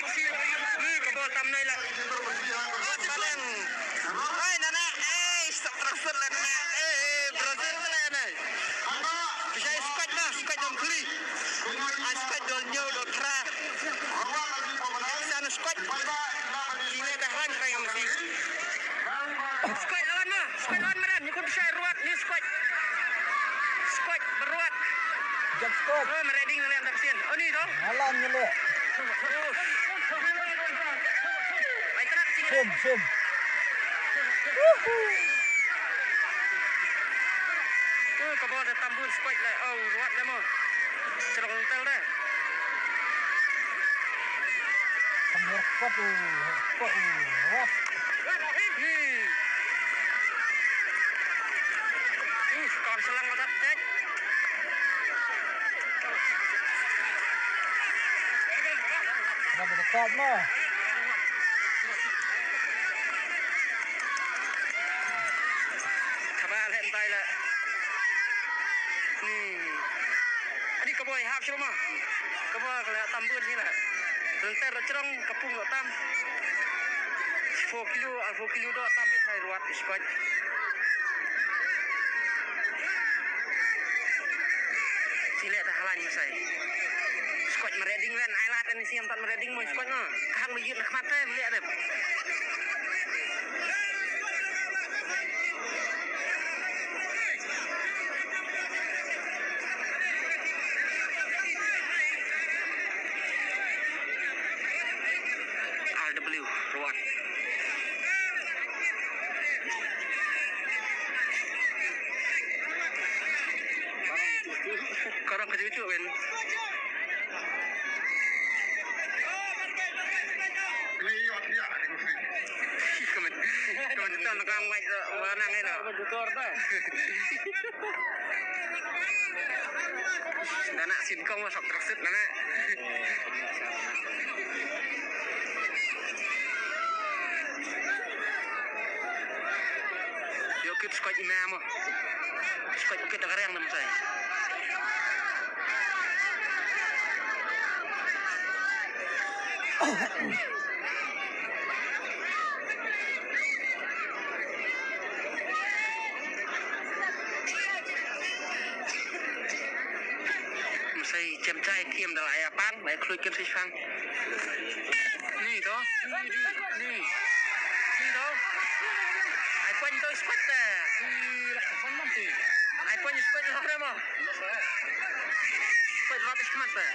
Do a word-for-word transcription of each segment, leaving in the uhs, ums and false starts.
Ui, ka bol tam nei la. Baleng. Ai, nana. Ei, stop transfer la, nana. Ei, ei, Brazil la, nana. Pisa squad na, squad dom kuri. Ai, squad dol nyo, dol tra. San squad. Sine dah lang kaya mesti. Squad lawan ma. Squad lawan Medan, ni kun shai ruat, ni squad. Squad beruat. Jab squad. Oh, mereding ngelek tak sien. Oh, ni tu. Malam ngelek. Oh. Ai, terak sini. Sim, sim. Oh, ka bol dah tambun squad lah. Oh, ruat lah mo. Cerong tel dah. Kan repot tu, repot tu, ruat. Hmm. Uh, skor selang masak cek. Dah berdekat mah. Kaba leh entai la. Ni. Adi ka boi hap shuh ma. Ka boi ka la tam bun hi la. Lenter cerong ka pung la tam. Four kilo, ah, four kilo dok tam ni, hai ruat squad. Sile ta halan masai. Squad mereding wen, ai lat ni siam tan mereding mo squad ma. Kahang mejit nak mate melihat deh. R W, ruat. Korang kejujuk kan. Kemen, kemen tu nak kang mai tu, mana ngai tu. Dah nak sinkong masuk terus tu, nak. Yo kit squad ina mo. Squad kit da kariang nam sai. Masai chem chai kiem da la ya pang, la ya khluit kem si shang. Ni to, ni, ni, ni. Ni to. Ai pon to squad ta. Ai pon squad lo re mo. Squad rap smat ta.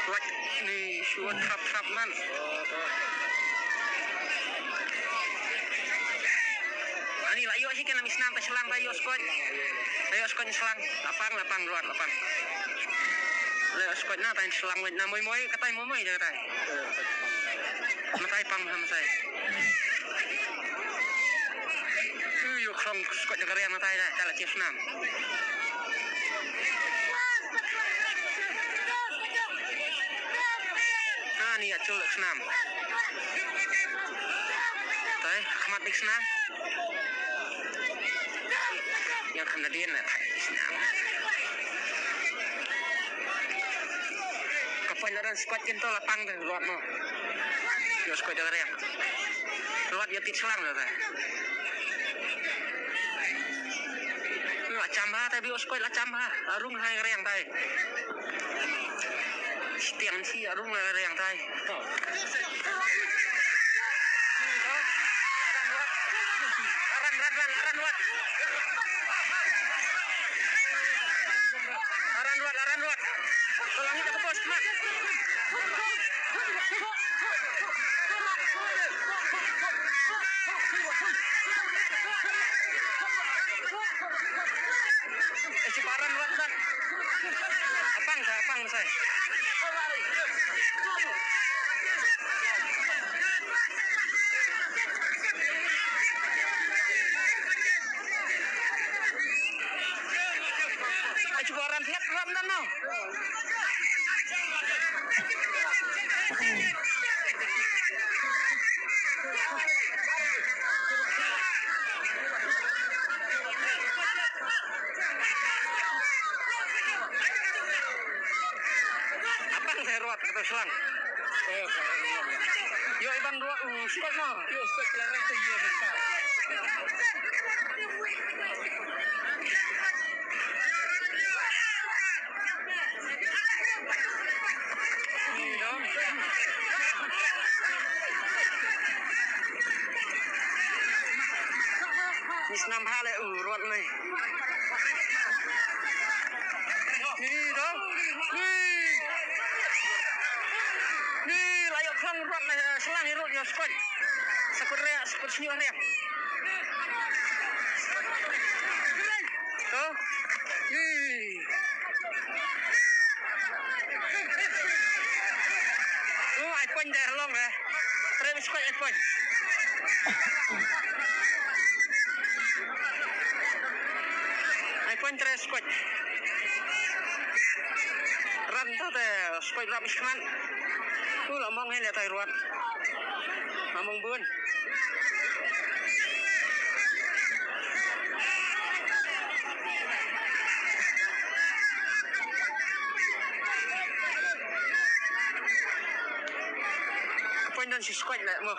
Squad ni shuwa trap trap man. Ani la yo hi kan ami snam ta shlang ta yo squad. Ta yo squad shlang. Lapang, lapang, ruat, lapang. Le squad na tain selang wei na moi moi, katai moi moi je katai. Matai pang ha masai. Tu yo krong squad de kariang matai dah, kala chief nam. Ah, ni ya chul snam. Tai, khmat dik snam. Yang kena dia nak. Ka poi na ran squad kin to lapang de ruat mo. Yo squad de riang. Ruat yo tit selang de. La cham ha tai bi yo squad la cham ha. Arung hai riang tai. Stiang si arung la riang tai. Ran, ran, ran, ran, ran. Ran, ran, ran, ran. Tolong kita ke pos, Mat. Eh, cuba ran, ran, ran. Apang, saya, apang, saya. Ai, cuba ran thiat ram dan no. Kata shlang. Ïoh i ban ruat u Scott no. Ni snam ha le u ruat nai. Ni do. Ni. Ni la ïoh khang ruat nai, eh, shlang i ruat ïoh Scott. Sakut ria, sakut sñiuh ria. To. Ni. Oh, ai point dah long eh. Trei Scott ai point. Ai point trei Scott. Ran to te Scott rap isman. Tu la mong he le tai ruat. La mong bun. Ka point don shi Scott le mo.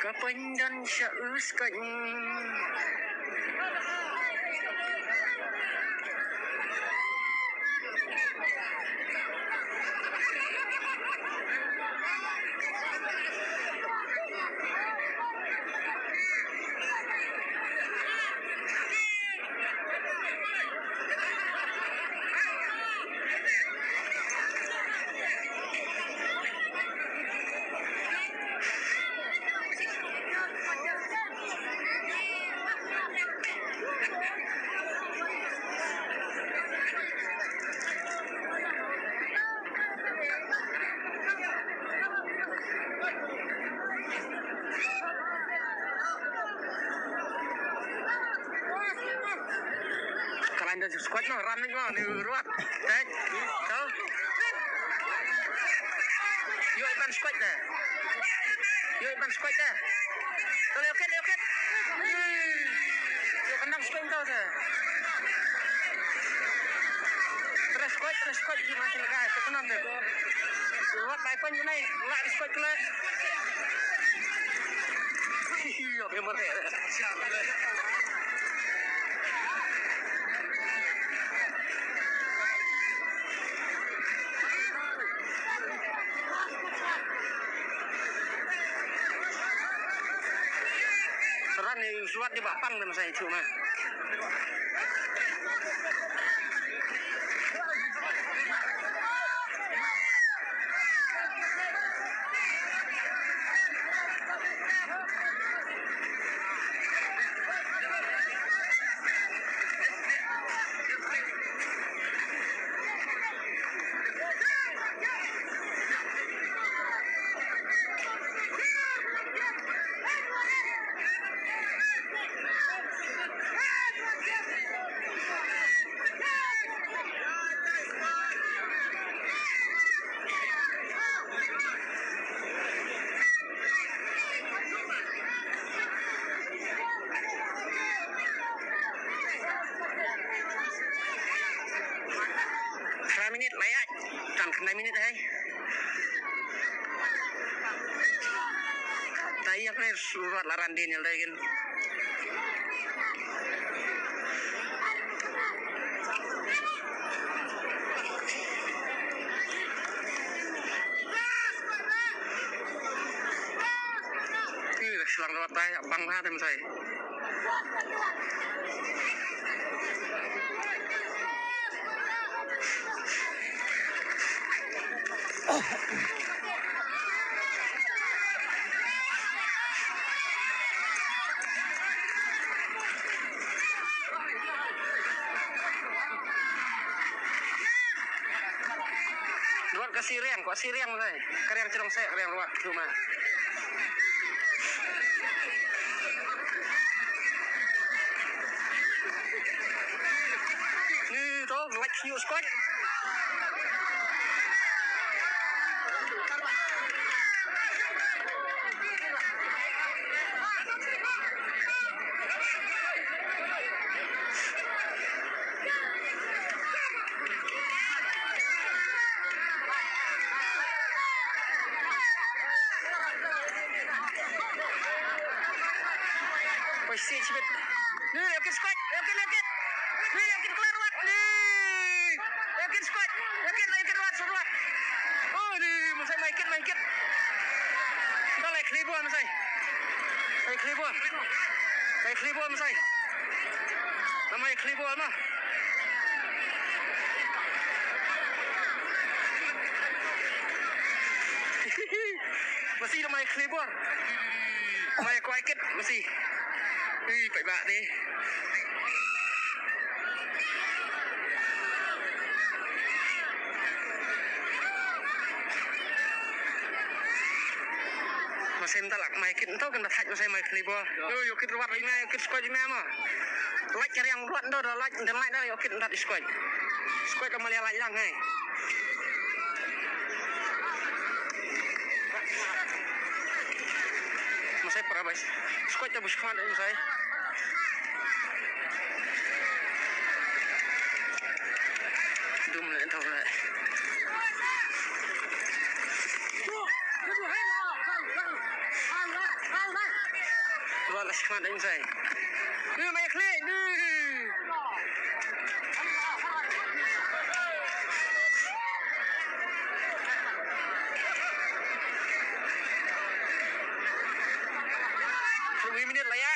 Ka point don shi Scott. Ka lain da squad no, ram ni no, ni ruat. Tek. To. Ïoh i ban squad da. Ïoh i ban squad da. To, leo ket, leo ket. Ïoh ka nang squad to da. Tres squad, tres squad, ji ma sila ka. To ka nang da. Ruat bai pan ni, la squad kala. Ïoh, ïoh, mate. Ran ni suat di bapang na masa itu mah. Khyndai minit la ïaid. Tang khyndai minit hai. Ta ïa kane surat la ran Daniel Reagan. Ih, shlang rawat tai, bang ha tem sai. Ruat ka siriang, ka siriang lai. Ka riang chrong seh, ka riang ruat, cuma. Ni to, lek hiu squad. Poi siej shibit. Ni, ïa kit squad, ïa kit, ïa kit. Ni, ïa kit keluar Ruat. Ni. Ïa kit squad, ïa kit, ïa kit Ruat, Ruat. Oh, ni, masai mai kit, mai kit. Dah lai khlieh bol masai. Lai khlieh bol. Lai khlieh bol masai. Dah mai khlieh bol mah. Masi dah mai khlieh bol. Mai kwai kit masi. Ui, paidbah ni. Masai mynta lah mai kit, mynta kan da thait masai mai khlieh bol. Yo, yo kit Ruat ïa nga, yo kit squad ïa nga mo. Lait ka riang Ruat ndo da lait, da lait da yo kit mynta squad. Squad da malia lait lang hai. Masai para bais. Squad da bush khmat masai. Dum le thong le. Ruat la shkmat dang sai. Ni mai khlieh ni. Saw minit la ïa.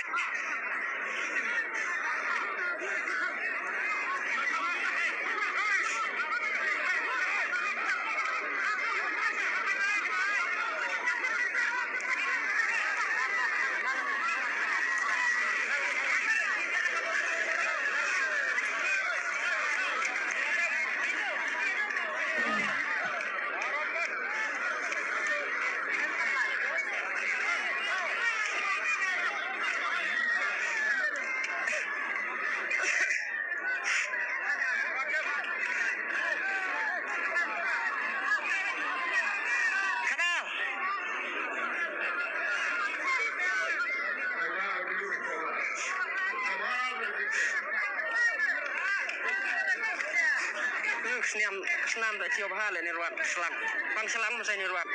Sniam, snam da chiw bha le ni Ruat slang. Pang slang masai ni Ruat.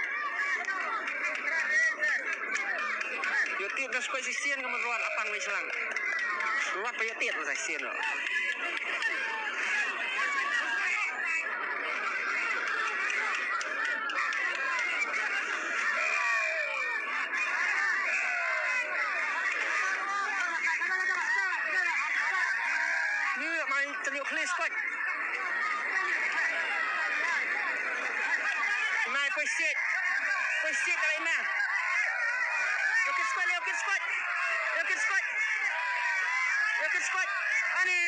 Ïoh tied da skoi shisien ka man Ruat apang ni slang. Ruat pa ïoh tied masai sien lo. Ni mai tynjuh khlieh skoi. Mai poi siej. Poi siej kali mai. Ïoh kit squad, ïoh kit squad. Ïoh kit squad. Ïoh kit squad. Ani.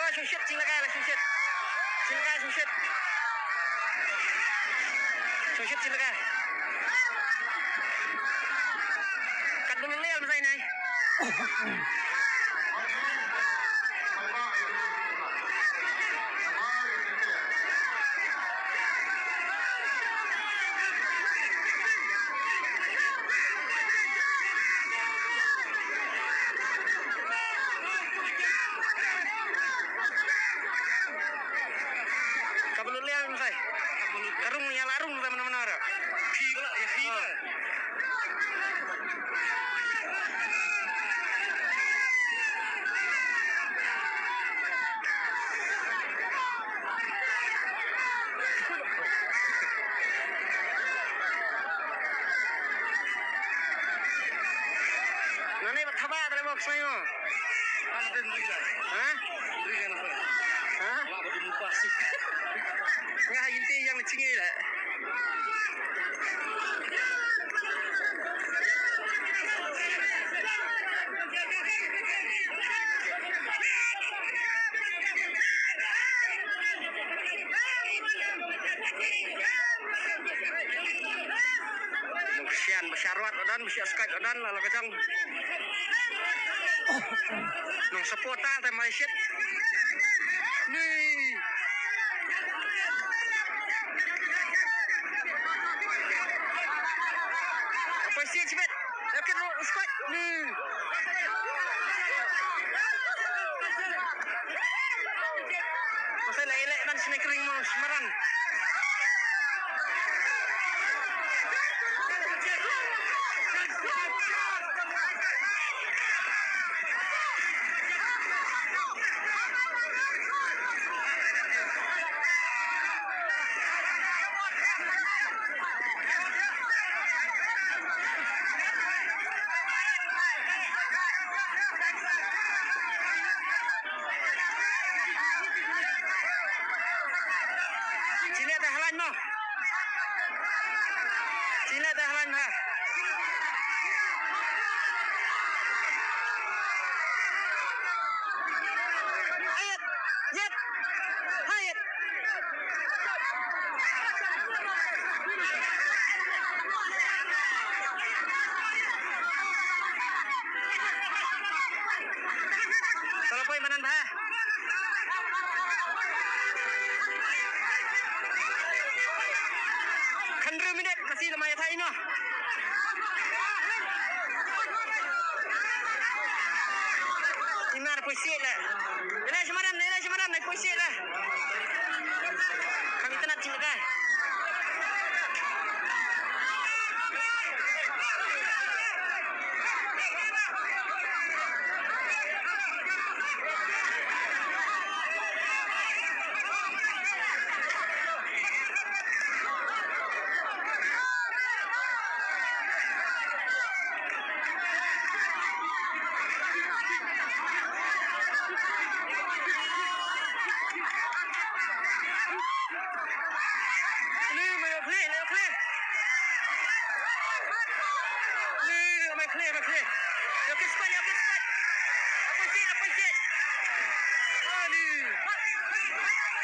Oh, shu shit, jing lakai la, shu shit. Jing lakai, shu shit. Shu shit, jing lakai. Kat bulu lel masai nai. Ka bulu lel masai. Ka rung ïa la rung masai mana mana ra. Phi ka la, ïa phi ka la. Nane ba thaba tare box mai mo. Ha? Ha? Nga ha yinte yang chingi la. Nong kasian ba sharwat adan, ba siat skat adan, la la kacang. Nong supporter te mai shit. Ni. Apa isi chibet? Yakin lo squad ni. Masai lai lek dan sini kering mau semaran. Push it lah. Ila semaran, ila semaran, push it lah. Kami tenat cinta kai.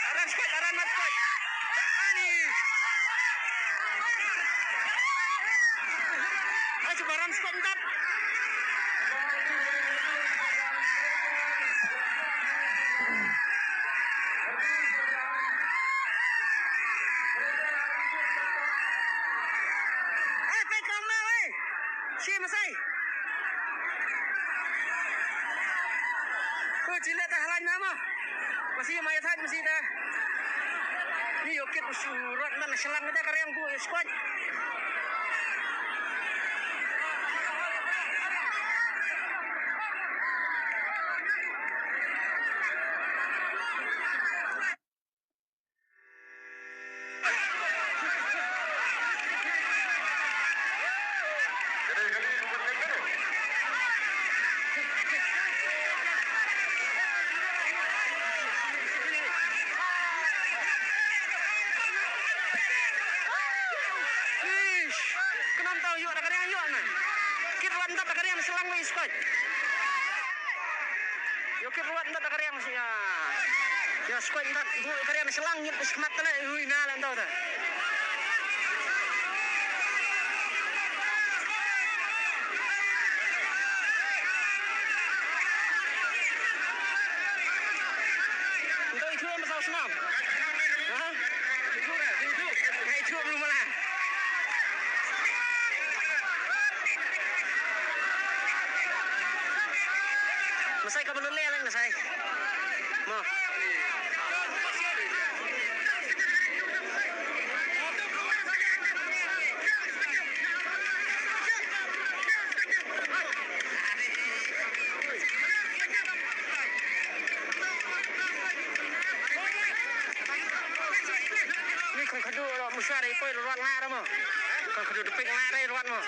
Aran squad, aran mat squad. Ani. Ayo, coba aran squad, ntar. Eh, pek kama, eh. Shi masai. Ko chile ta halai nama. Masi mai thai masi ta. Ni yo kit masi rat na shalang ta kariang ko squad. Ish, khnang tau ïoh da ka riang ïoh na. Kit ruat ntap da ka riang shalang wei squad. Ïoh kit ruat ntap da ka riang sha. Ïa squad ntap bu ka riang shalang ngit bishkmat tane hui na lan tau ta. Ntau ithuh em pasal snam. Ha? Nga ithuh em lu mala. Masai ka balun le lang masai. Mo. Ni khong khadu ro mushar i poi ruat nga ra mo. Khong khadu depik nga ra ruat mo.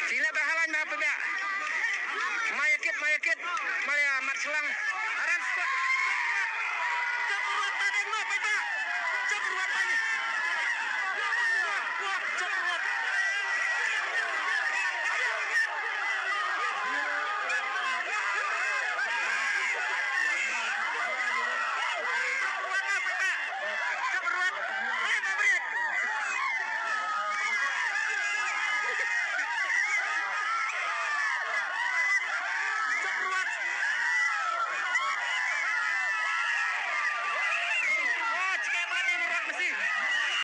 Sila berhalan dah peda. Maya kit, maya kit. Maya mat selang. Aran squad. Jab ruat badan mo, peta. Jab ruat badan. Jab ruat.